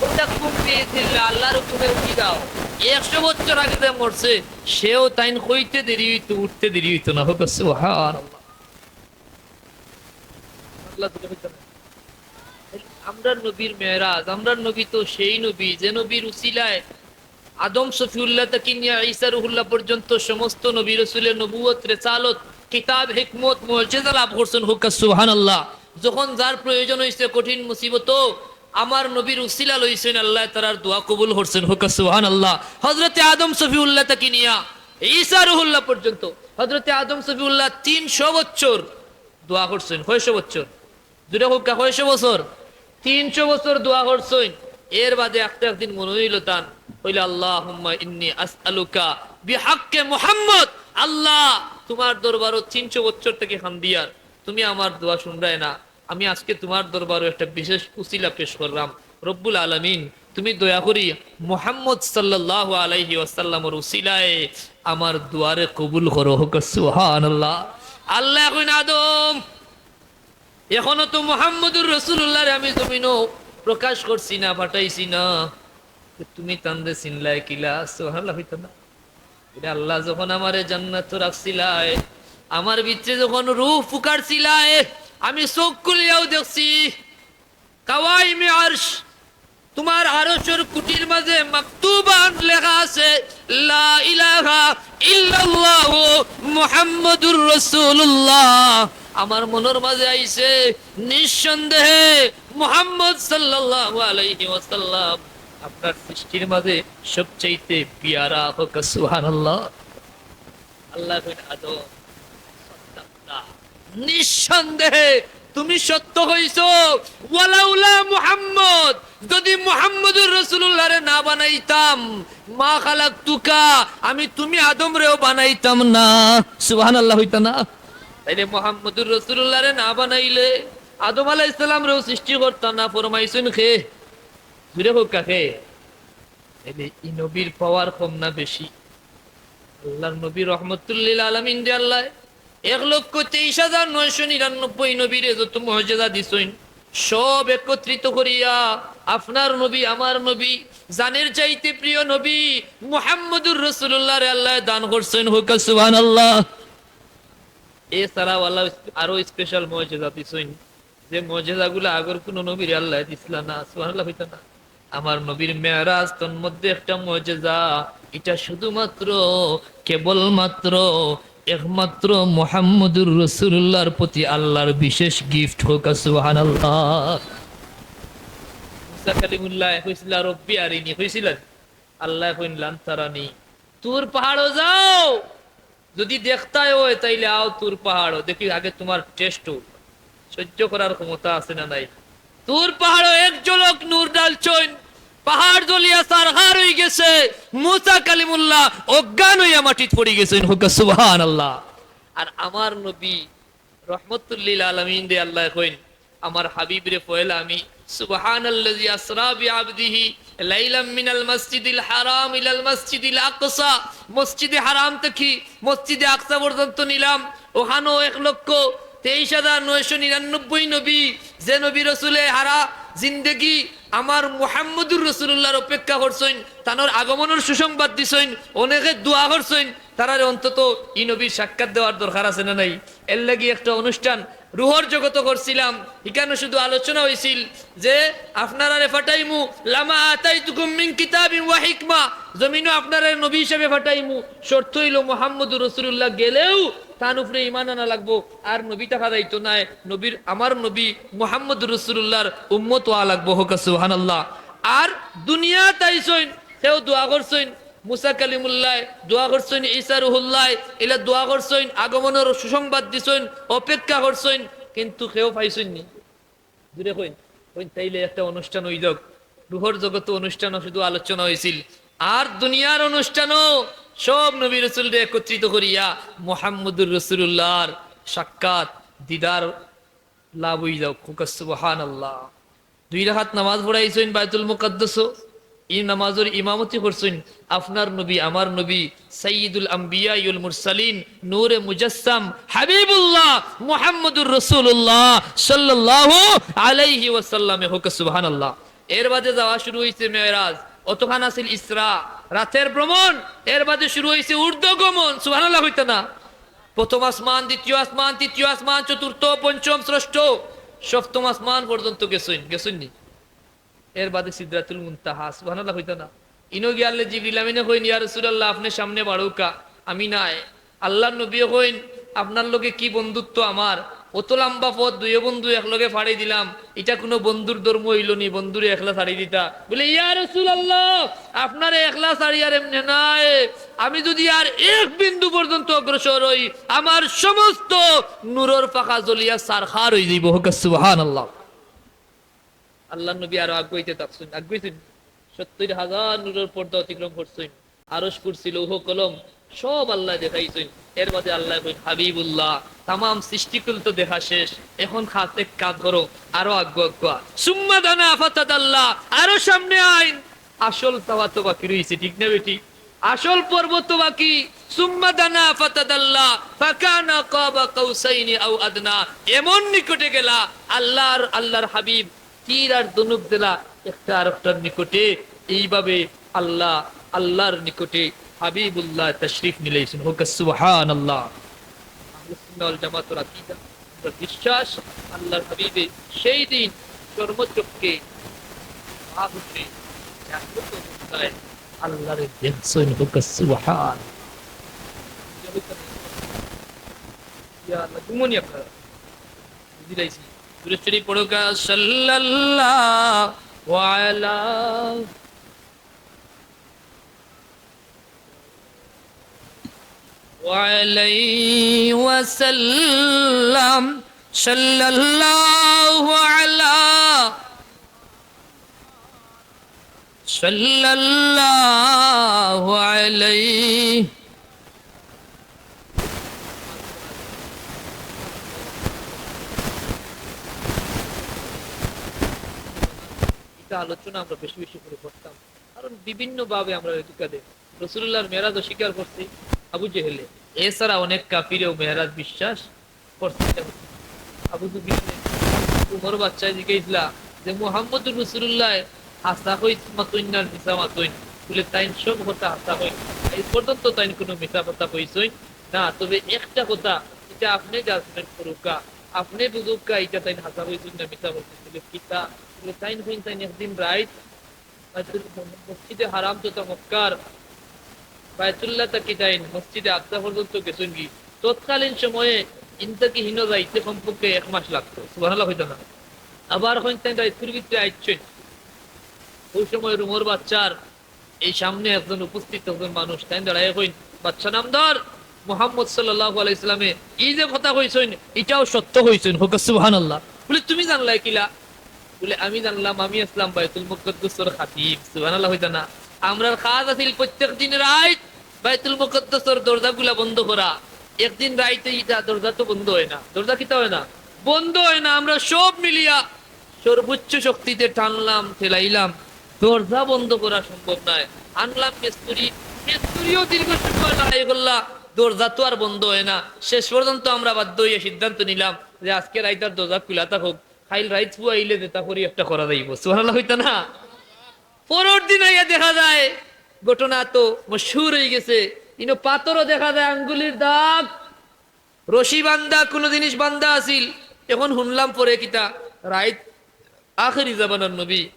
ওটা খুব পেয়েছিল, আল্লার হুকুমে উঠি যাও। একশো বছর আগে যে মরছে, সেও তাইন কইতে দেরি অইতো, উঠতে দেরি অইতো না। হক্কা সুবহানাল্লাহ। আল্লাহ তুলে কইতো না। আমরার নবীর মেরাজ, আমরার নবী তো সেই নবী, যে নবীর উসিলায় আদম শফিউল্লাহ থাকি নিয়া ঈসা রুহুল্লাহ পর্যন্ত সমস্ত নবী রসুলে নবুয়ত, রেসালত, কিতাব, হিকমত, মুজিজা লাভ করছইন। হক্কা সুবহানাল্লাহ। যখন যার প্রয়োজন অইছে কঠিন মুসিবতো, আমার নবীর উসিলা লইছইন, আল্লায় তারার দোয়া কবুল করছইন। হক্কা সুবহানাল্লাহ। হজরতে আদম শফিউল্লাহ থাকি নিয়া ঈসা রুহুল্লাহ পর্যন্ত, হজরতে আদম শফিউল্লাহ তিনশো বছর দোয়া করছইন। কয়শো বছর? জুরে কউক্কা, কয়শো বছর? তিনশো বছর দোয়া করছইন। এর বাদে একটা একদিন মনো অইলো তান, কইলা, "আল্লাহুম্মা ইন্নী আসআলুকা বিহাক্কে মুহাম্মদ।" আল্লাহ, তুমার দরবারো তিনশো বছর থাকি কান্দিয়ার, তুমি আমার দোয়া হুনরায় না। আমি আজকে তুমার দরবারো একটা বিশেষ উসিলা পেশ কররাম। রব্বুল আলামিন, তুমি দয়া করি মুহাম্মদ সাল্লাল্লাহু আলাইহি ওয়াসাল্লামর উসিলায় আমার দোয়ারে কবুল করো। হক্কা সুবহানাল্লাহ। আল্লায় কইন, আদম, এখনো তো মুহাম্মদুর রাসুলুল্লাহরে আমি জমিনো প্রকাশ করছি না, পাঠাইছি না। তুমি তানরে চিনলায় কিলা? সুবহানাল্লাহ কইতা না? বলে, "আল্লাহ, যখন আমারে জান্নাতো রাখছিলায়, আমার ভিতরে যখন রূহ ফুকারছিলায়, আমি চোখ খুলিয়াও দেখছি, কাওয়াইমে আরশ, তুমার আরশর কুটির মাঝে মাকতুবান লেখা আছে, লা ইলাহা ইল্লাল্লাহু মুহাম্মাদুর রাসূলুল্লাহ।" আমার মনর মাঝে আইছে, নিঃসন্দেহে মুহাম্মদ সাল্লাল্লাহু আলাইহি ওয়াসাল্লাম আপনার সৃষ্টির মাঝে সবচাইতে পিয়ারা। হোক সুবহানাল্লাহ। আল্লাহ কইন, "আদম, সাদ্দাক্তা, নিঃসন্দেহে তুমি সত্য কইছো। ওয়ালাউলা মুহাম্মদ, যদি মুহাম্মদুর রাসূলুল্লাহরে না বানাইতাম, মা খালাকতুকা, আমি তুমি আদমরেও বানাইতাম না।" সুবহানাল্লাহ কইতা না? তাইলে মুহাম্মদুর রাসূলুল্লাহরে না বানাইলে আদম আলাইহিস সালামরেও সৃষ্টি করতা না। ফরমাইছইন কে? জুরে কউক্কা কে? তাইলে ই নবীর পাওয়ার কম না বেশি? আল্লাহর নবী রহমতুল্লিল আলামিনরে আল্লায় এক লক্ষ তেইশ হাজার নয়শো নিরানব্বই নবীরে যত মুজেজা দিছইন, সব একত্রিত করিয়া আপনার নবী, আমার নবী, জানের চাইতে প্রিয় নবী মুহাম্মদুর রাসূলুল্লাহরে আল্লায় দান করছইন। হোক সুবহানাল্লাহ। এছাড়াও আল্লায় আরো স্পেশাল মুজেজা দিছইন, যে মুজেজাগুলা আগর কুনু নবীরে আল্লায় দিছলা না। সুবহানাল্লাহ কইতা না? আমার নবীর মেরাজ তন্মধ্যে একটা মুজেজা, ইটা শুধুমাত্র, কেবলমাত্র, একমাত্র মুহাম্মদুর রাসূলুল্লাহর প্রতি আল্লাহর বিশেষ গিফট। হোক সুবহানাল্লাহ। মুসা কালিমুল্লাহ কইছিলা, "রব্বি আরিনি", কইছিলা? আল্লায় কইন, "লান তারানি, তুর পাহাড়ো যাও, যদি দেখতায় অয় তাইলে আও তুর পাহাড়ো, দেখি আগে তুমার টেস্ট অউক, সহ্য করার ক্ষমতা আছে না নাই।" তুর পাহাড়ো এক ঝলক নূর ঢালছইন, পাহাড় জ্বলিয়া ছারখার অইগেছে, মুসা কালিমুল্লাহ অজ্ঞান অইয়া মাটিত পড়িগেছইন। হোক সুবহানাল্লাহ। আর আমার নবী রহমতুল্লিল আলামিনরে আল্লায় কইন, আমার হাবিবরে পয়লা আমি, "সুবহানাল্লাযী আসরা বিআবদিহি লাইলাম মিনাল মাসজিদিল হারাম ইলাল মাসজিদিল আকসা।" মসজিদে হারাম থাকি মসজিদে আকসা পর্যন্ত নিলাম, অখানো এক লক্ষ তেইশ হাজার নয়শো নিরানব্বই নবী, যে নবী রসুলে হারা জিন্দেগি আমার মুহাম্মদুর রাসূলুল্লাহর অপেক্ষা করছইন, তানর আগমনর সুসংবাদ দিছইন, অনেকে দোয়া করছইন, তারারে অন্তত ই নবীর সাক্ষাৎ দেওয়ার দরকার আছে না নাই? এর লাগি একটা অনুষ্ঠান রুহর জগতো করছিলাম, ইখানো শুধু আলোচনা অইছিল যে আপনারারে ফাটাইমু, "লামা আতাইতুকুম মিন কিতাবিন ওয়া হিকমা", জমিনো আপনারারে নবী হিসাবে ফাটাইমু, শর্ত অইলো মুহাম্মদুর রাসূলুল্লাহ গেলেউ তান উপরে ঈমান আনা লাগবো, আর নবী থাকা যাইতো নায়, নবীর, আমার নবী মুহাম্মদুর রাসূলুল্লাহর উম্মত অওয়া লাগবো। হোক সুবহানাল্লাহ। আর দুনিয়াত আইছইন, কেউ দোয়া করছইন, মুসা কালিমুল্লায় দোয়া করছইন, ঈসা রুহুল্লায় ইলা দোয়া করছইন, আগমনর সুসংবাদ দিছইন, অপেক্ষা করছইন, কিন্তু কেউ পাইছইন নি। জুরে কইন, কইন, তাইলে একটা অনুষ্ঠান অই যাউক, রুহর জগতো অনুষ্ঠানো শুধু আলোচনা অইছিল, আর দুনিয়ার অনুষ্ঠানো সব নবী রসুলরে একত্রিত করিয়া মুহাম্মদুর রাসূলুল্লাহর সাক্ষাৎ দিদার লাভ অই যাউক। হোক সুবহানাল্লাহ। দুই রাকাত নামাজ পড়াইছইন বায়তুল মুকাদ্দাসো, ই নামাজর ইমামতি করছইন আপনার নবী, আমার নবী, সাইয়্যিদুল আম্বিয়া ওয়াল মুরসালিন, নূরে মুজাসসাম, হাবিবুল্লাহ, মুহাম্মদুর রাসূলুল্লাহ সাল্লাল্লাহু আলাইহি ওয়াসাল্লামে। হোক সুবহানাল্লাহ। এর বাদে যাওয়া শুরু অইছে মেরাজ, অতখান আছিল ইসরা, রাতের ভ্রমণ, এর বাদে শুরু অইছে ঊর্ধ্বগমন। সুবহানাল্লাহ কইতা না? প্রথম আসমান, দ্বিতীয় আসমান, তৃতীয় আসমান, চতুর্থ, পঞ্চম, ষষ্ঠ, সপ্তম আসমান পর্যন্ত গেছইন, গেছইন নি? এর বাদে সিদরাতুল মুনতাহা, সুবহানাল্লাহ কইতা না? ইনো গিয়া আল্লায় জিবরিল আমিনে কইন, "ইয়া রাসূলুল্লাহ, আপনে সামনে বাড়উক্কা, আমি নায়।" আল্লাহর নবীয়ে কইন, "আপনার লগে কি বন্ধুত্ব আমার? অত লাম্বা পথ দুইও বন্ধু একলগে ফাড়ি দিলাম, ইটা কুনু বন্ধুর ধর্ম অইলো নি, বন্ধুরে একলা ছাড়ি দিতা?" বলে, "ইয়া রাসূলুল্লাহ, আপনারে একলা ছাড়িয়ার এমনে নায়, আমি যুদি আর এক বিন্দু পর্যন্ত অগ্রসর অই, আমার সমস্ত নূরর পাখা জ্বলিয়া ছারখার অই যাইবো।" হোক সুবহানাল্লাহ। আল্লাহর নবী আরো আগুয়াইতে থাকছইন, আগুয়াইছইন, সত্তইর হাজার নূরর পর্দা অতিক্রম করছইন, আরশ, কুরসি, লৌহ, কলম সব আল্লায় দেখাইছইন। এর বাদে আল্লায় কইন, "হাবিবুল্লাহ, তামাম সৃষ্টিকুল তো দেখা শেষ, এখন খাস এক কাজ করো, আরো আগুয়া আগুয়া।" সুম্মা দানা ফাতাদাল্লা, আরো সামনে আইন, আসল চাওয়া তো বাকি রইছে, ঠিক না বেঠিক? আসল পর্ব তো বাকি। সুম্মা দানা ফাতাদাল্লা ফাকানা কাবা কাউসাইনি আও আদনা, এমন নিকটে গেলা আল্লাহর, আল্লাহর হাবিব তীর আর ধনুক দিলা একটা আরেকটার নিকটে, এইভাবে আল্লাহ, আল্লাহর নিকটে হাবিবুল্লাহ তশরিফ নিলাইছইন। হোক সুবহানাল্লাহ। আহলুস সুন্নাহ ওয়াল জামাতর আকীদা, আমরার বিশ্বাস, আল্লাহর হাবিবে সেই দিন চর্মচক্ষে, মা হতে জাগ্রত অবস্থায় আল্লাহরে দেখছইন। হোক সুবহান। ইয়া আল্লাহ, ঘুমনি আপনারা? বুঝি লাইছি। দুরূদ শরীফ পড়ুক্কা, সাল্লাল্লাহু আলা وعليه وسلم، صلى الله على، صلى الله عليه। ইটা আলোচনা আমরা বেশি বেশি করি করতাম, কারণ বিভিন্নভাবে আমরারে ধোঁকা দেয়। রাসূলুল্লাহর মেরাজ অস্বীকার করছে আবু জেহেলে, এছাড়া অনেক কাফিরেও মেরাজ বিশ্বাস করছে। আবু জেহেলে, উমর বাচ্চায় জিজ্ঞাসা যে মুহাম্মদুর রাসূলুল্লাহ হাছা কইন মাতইন না মিছা মাতইন? বুলে, তাইন সব কথা হাছা কইন, এই পর্যন্ত তাইন কোনো মিছা কথা কইছইন না। তবে একটা কথা, ইটা আপনে judgement করুক্কা, আপনে বুঝুক্কা, ইটা তাইন হাছা কইছইন না মিছা কইছইন। বুলে, কিতা? বুলে, তাইন কইন তাইন একদিন রাইত বায়তুল, মসজিদে হারাম তথা মক্কার বায়তুল্লাহ থাকি তাইন মসজিদে আকসা পর্যন্ত গেছইন গি। তৎকালীন সময়ে ইন থাকি হিনো যাইতে কমপক্ষে এক মাস লাগতো। সুবহানাল্লাহ কইতা না? আবার কইন তাইন রাইতকুর ভিতরে আইছইন। ওই সময় উমর বাচ্চার এই সামনে একজন উপস্থিত একজন মানুষ, তাইন দাঁড়াইয়া কইন, "বাচ্চা নামদার, মুহাম্মদ সাল্লাল্লাহু আলাইহি সাল্লামে এই যে কথা কইছইন, ইটাও সত্য কইছইন।" হোক সুবহানাল্লাহ। বুলে, "তুমি জানলায় কিলা?" বুলে, "আমি জানলাম, আমি আছলাম বায়তুল মুকাদ্দাসর খাদিম।" সুবহানাল্লাহ কইতা না? আমরার কাজ আছিল প্রত্যেক দিন রাইত বায়তুল মুকাদ্দাসর দরজাগুলা বন্ধ করা। একদিন রাইতে ইটা দরজা তো বন্ধ অয় না। দরজা কিতা অয় না? বন্ধ অয় না। আমরা সব মিলিয়া সর্বোচ্চ শক্তিতে টানলাম, ঠেলাইলাম, দরজা বন্ধ করা সম্ভব নায়। আনলাম মিস্ত্রি, মিস্ত্রিও দীর্ঘ সময় লড়াই করলা, দরজা তো আর বন্ধ অয় না। শেষ পর্যন্ত আমরা বাধ্য অইয়া সিদ্ধান্ত নিলাম যে আজকে রাইত আর দরজা খুলা থাকউক, কাইল রাইত ফুয়াইলে যেতা করি একটা করা যাইবো। সুবহানাল্লাহ কইতা না? পরর দিন আইয়া দেখা যায়, ঘটনা তো মশহুর অইগেছে, ইনো পাথরও দেখা যায়, আঙ্গুলির দাগ, রশি বান্ধা, কুনু জিনিস বান্ধা আছিল। এখন হুনলাম পরে কিতা, রাইত আখেরি জামানার নবী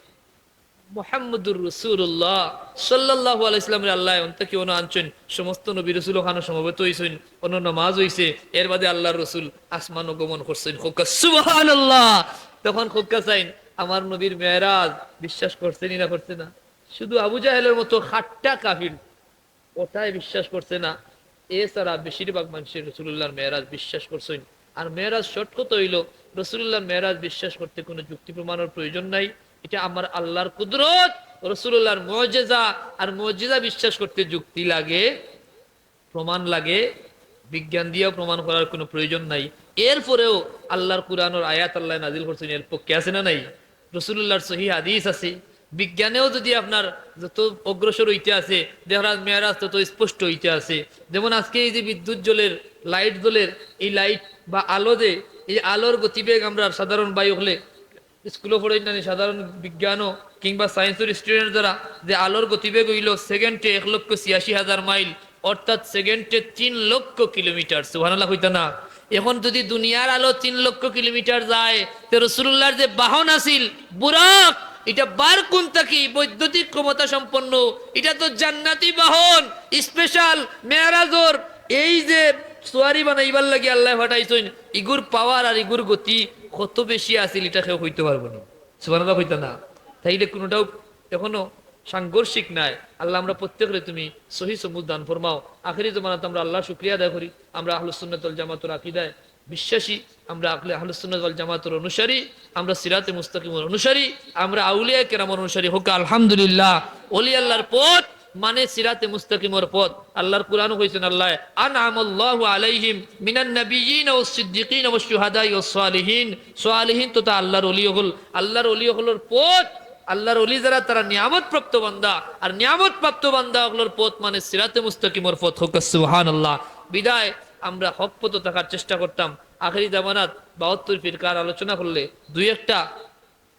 মুহাম্মদুর রাসূলুল্লাহ সাল্লাল্লাহু আলাইহি ওয়াসাল্লামরে আল্লায় অন থাকি অনো আনছইন, সমস্ত নবী রাসূল অখানো সমবেত অইছইন, অনো নামাজ অইছে, এর বাদে আল্লার রাসূল আসমানো গমন করছইন। কউক্কা সুবহানাল্লাহ। তখন কউক্কা চাইন, আমার নবীর মেরাজ বিশ্বাস করছে নি না করছে না? শুধু আবু জাহেলর মতো খাট্টা কাফির অটায় বিশ্বাস করছে না। এছাড়া বেশিরভাগ মানষে রাসূলুল্লাহর মেরাজ বিশ্বাস করছইন। আর মেরাজ short কথা অইলো, রাসূলুল্লাহর মেরাজ বিশ্বাস করতে কুনু যুক্তি প্রমাণর প্রয়োজন নাই। ইটা আমার আল্লার কুদরত, রাসূলুল্লাহর মুজিজা। আর মুজিজা বিশ্বাস করতে যুক্তি লাগে, প্রমাণ লাগে, বিজ্ঞান দিয়াও প্রমাণ করার কুনু প্রয়োজন নাই। এরপরেও আল্লার কুরআনর আয়াত আল্লায় নাজিল করছইন, এর পক্ষে আছে না নাই? রাসূলুল্লাহর সহিহ হাদিস আছে। বিজ্ঞানেও যুদি আপনার যত অগ্রসর অইতে আছে, দেখরা মেরাজ তত স্পষ্ট অইতে আছে। যেমন আজকে এই যে বিদ্যুৎ জ্বলের, light জ্বলের, এই light বা আলো যে, এই আলোর গতিবেগ আমরা সাধারণ ভাই অকলে স্কুলো পড়ইন না নি, সাধারণ বিজ্ঞানও কিংবা science-র student যারা, যে আলোর গতিবেগ অইলো সেকেন্ডে এক লক্ষ ছিয়াশি হাজার মাইল, অর্থাৎ সেকেন্ডে তিন লক্ষ কিলোমিটার। সুবহানাল্লাহ কইতা না? এখন যুদি দুনিয়ার আলো তিন লক্ষ কিলোমিটার যায়, তে রাসূলুল্লাহর যে বাহন আছিল বুরাক, ইটা বার কুন থাকি বৈদ্যুতিক ক্ষমতা সম্পন্ন, ইটা তো জান্নাতি বাহন, special মেরাজর এই যে সুয়ারি বানাইবার লাগি আল্লায় পাঠাইছইন, ইগুর power আর ইগুর গতি কত বেশি আছিল, ইটা কেউ কইতো পারবো না। সুবহানাল্লাহ কইতা না? তাইলে কুনুটাও এখনো সাংঘর্ষিক নায়। আল্লাহ, আমরা প্রত্যেকরে তুমি সহি সমুজ দান ফরমাও। আখেরি জমানাত আমরা আল্লাহর শুকরিয়া আদায় করি, আমরা আহলুস সুন্নাত ওয়াল জামাতর আকিদায় বিশ্বাসী, আমরা আহলে, আহলুস সুন্নাত ওয়াল জামাতর অনুসারী, আমরা সিরাতে মুস্তাকিমর অনুসারী, আমরা আউলিয়া কেরামর অনুসারী। কউক্কা আলহামদুলিল্লাহ। অলি আল্লাহর পথ মানে সিরাতে মুস্তাকিমর পথ। আল্লাহর কুরআনো কইছইন আল্লায়, "আনআমাল্লাহু আলাইহিম মিনান নাবিয়্যিনা ওয়াস সিদ্দিকিনা ওয়াশ শুহাদাই ওয়াস সালিহিন।" সালিহিন তথা আল্লাহর অলি অকল, আল্লাহর অলি অকলর পথ, আল্লাহর অলি যারা, তারা নিয়ামত প্রাপ্ত বান্দা, আর নিয়ামত প্রাপ্ত বান্দা অকলর পথ মানে সিরাতে মুস্তাকিমর পথ। কউক্কা সুবহানাল্লাহ। বিদায় আমরা হক পথো থাকার চেষ্টা করতাম। আখেরি জামানাত বাহাত্তর ফিরকার আলোচনা করলে দুই একটা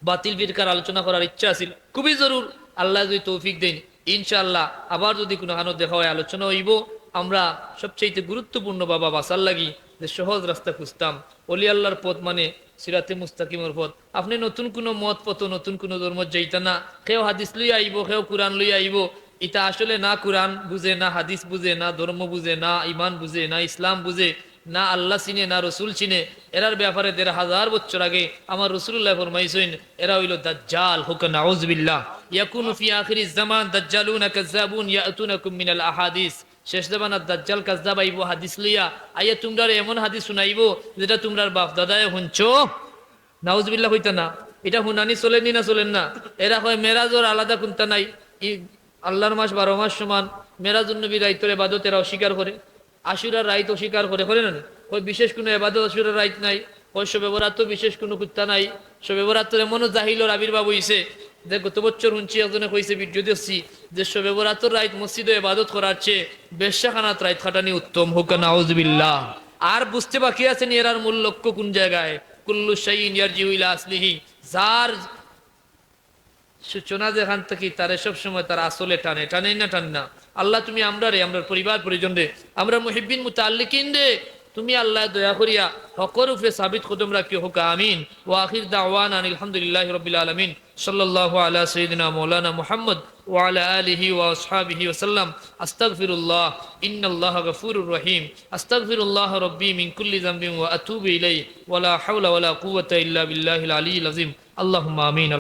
বাতিল ফিরকার আলোচনা করার ইচ্ছা আছিল, খুবই জরুর। আল্লায় যুদি তৌফিক দেইন, ইনশাআল্লাহ আবার যদি কুনুখানো দেখা অয়, আলোচনা অইবো। আমরা সবচাইতে গুরুত্বপূর্ণ বাবা বাঁচার লাগি যে সহজ রাস্তা খুঁজতাম, অলি আল্লাহর পথ মানে সিরাতে মুস্তাকিমর পথ। আপনে নতুন কুনু মত পথো, নতুন কুনু ধর্মত যাইতা না। কেউ হাদিস লইয়া আইবো, কেউ কুরআন লইয়া আইবো। ইতা আসলে না কুরআন বুঝে, না হাদিস বুঝে, না ধর্ম বুঝে, না ইমান বুঝে, না ইসলাম বুঝে, না আল্লাহ চিনে, না রসুল চিনে। এরার ব্যাপারে দেড় হাজার বছর আগে আমার রসুলুল্লাহ ফরমাইছইন, এরা অইলো দাজ্জাল। হোক নাউজুবিল্লাহ। ইয়াকুনু ফি আখিরিজ জামান দাজ্জালুনা কাজ্জাবুন ইয়াতুনাকুম মিনাল আহাদিস। শেষ জামানাত দাজ্জাল কাজ্জাব আইবো হাদিস লইয়া, আইয়া তুমরারে এমন হাদিস হুনাইবো যেটা তুমরার বাপ দাদায় হুনছো। নাউজুবিল্লাহ কইতা না? ইটা হুনানি চলেনি না চলের না? এরা কয় মেরাজর আলাদা কুন্তা নাই, ই আল্লাহর মাস বারো মাস সমান, মেরাজুন নবীর রাইতর এবাদত এরা অস্বীকার করে, আশুরার রাইত অস্বীকার করে, করে না নি? কয় বিশেষ কুনু এবাদত আশুরার রাইত নাই, কয় শবে বরাতও বিশেষ কুনু কুন্তা নাই। শবে বরাতর এমনও জাহিলর আবির্ভাব অইছে যে গত বছর হুনছি একজনে কইছে, ভিডিও দেখছি যে শবে বরাতর রাইত মসজিদো এবাদত করার চেয়ে বেশ্যাখানাত রাইত কাটানি উত্তম। হোক নাউজুবিল্লাহ। আর বুঝতে বাকি আছে নি এরার মূল লক্ষ্য কুন জাগায়? কুল্লু শাইইন ইয়ারজিউ ইলা আসলিহি। যার সূচনা যেখান থাকি, তারে সবসময় তার আসলে টানে, টানে না, টানে না। আল্লাহ, তুমি আমরারে, আমরার পরিবার পরিজনরে, আমরার মুহিব্বিন মুতাআল্লিকিনরে তুমি আল্লাহ দয়া করিয়া হকর উপরে সাবিত কদম রাখিও। হোক আমিন। ওয়া আখির দাওয়ানা আনিল হামদুলিল্লাহি রাব্বিল আলামিন। সাল্লাল্লাহু আলা সাইয়্যিদিনা মাওলানা মুহাম্মদ ওয়া আলা আলিহি ওয়া আসহাবিহি ওয়া সাল্লাম। আস্তাগফিরুল্লাহ, ইন্নাল্লাহা গাফুরুর রহিম। আস্তাগফিরুল্লাহ রাব্বি মিন কুল্লি যামবিন ওয়া আতুবু ইলাইহি। ওয়া লা হাওলা ওয়া লা কুওয়াতা ইল্লা বিল্লাহিল আলিয়্যিল আযীম। আল্লাহুম্মা আমিন।